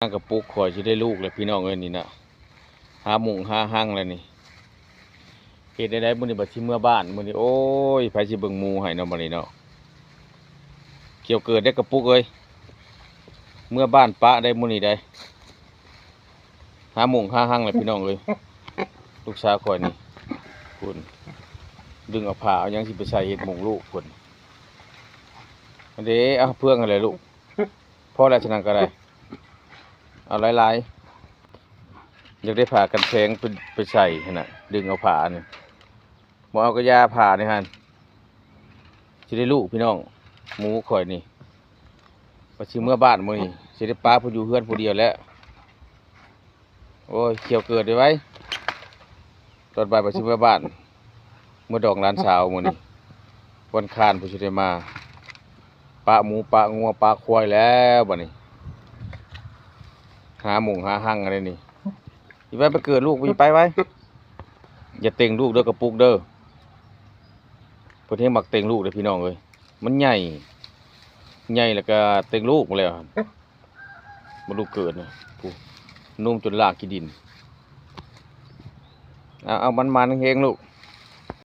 ນາງກະປຸກຂ້ອຍຊິໄດ້ລູກແລ້ວພີ່ນ້ອງເອີຍນີ້ນະ ຫາມຸ້ງຫາຮັງແລ້ວນີ້. ເຮັດແນວໃດມື້ນີ້ບັດຊິເມືອບ້ານມື້ນີ້ ໂອ້ຍ ໃຜຊິເບິ່ງໝູໃຫ້ເນາະບັດນີ້ເນາະ. ກ່ຽວເກີດໄດ້ກະປຸກເອີຍ ເມືອບ້ານປະໄດ້ມື້ນີ້ໄດ້ ຫາມຸ້ງຫາຮັງແລ້ວພີ່ນ້ອງເອີຍ. ລູກສາວຂ້ອຍນີ້ພຸ້ນ ດຶງເອົາຜ້າເອົາຫຍັງຊິໄປໃສ່ເຮັດມຸ້ງລູກພຸ້ນ. ອັນເດ ເອົາເຟືອງຫັ້ນແຫຼະລູກ ພໍແລ້ວຊັ້ນນັ້ນກະໄດ້ ເອົາຫຼາຍໆ. ຢາກໄດ້ຜ້າກັນແສງໄປ ໄປໃສ່ຫັ້ນນະ ດຶງເອົາຜ້ານີ້ ບໍ່ເອົາກະຢ່າ ຜ້ານີ້ຫັ້ນ. ຊິໄດ້ລູກພີ່ນ້ອງ ໝູຂ້ອຍນີ້ ວ່າຊິເມືອບ້ານມື້ນີ້ ຊິໄດ້ປະຜູ້ຢູ່ເຮືອນຜູ້ດຽວແລ້ວ. ໂອ້ຍ ກ່ຽວເກີດໄວໆ ຕອນບ່າຍວ່າຊິເມືອບ້ານ ເມືອດອງຫຼານສາວມື້ນີ້ ວັນຄານຜູ້ຊິໄດ້ມາ ປະໝູປະງົວປະຄວາຍແລ້ວບັດນີ້. ຫາມຸ້ງຫາຮັງອັນນີ້ ອີໄວໄປເກີດລູກ ອີໄວໄປໄວ. ຢ່າເຕັງລູກເດີກະປຸກເດີ ເພິ່ນແຮງມັກເຕັງລູກເດີພີ່ນ້ອງເອີຍ. ມັນໃຫຍ່ ໃຫຍ່ແລ້ວກະເຕັງລູກມາແລ້ວ ມາລູກເກີດນະ ພຸ້ນ ນຸ່ມຈົນລາກຂີ້ດິນ. ເອົາ ເອົາ ໝັນໆ ເຮັງໆ ລູກ.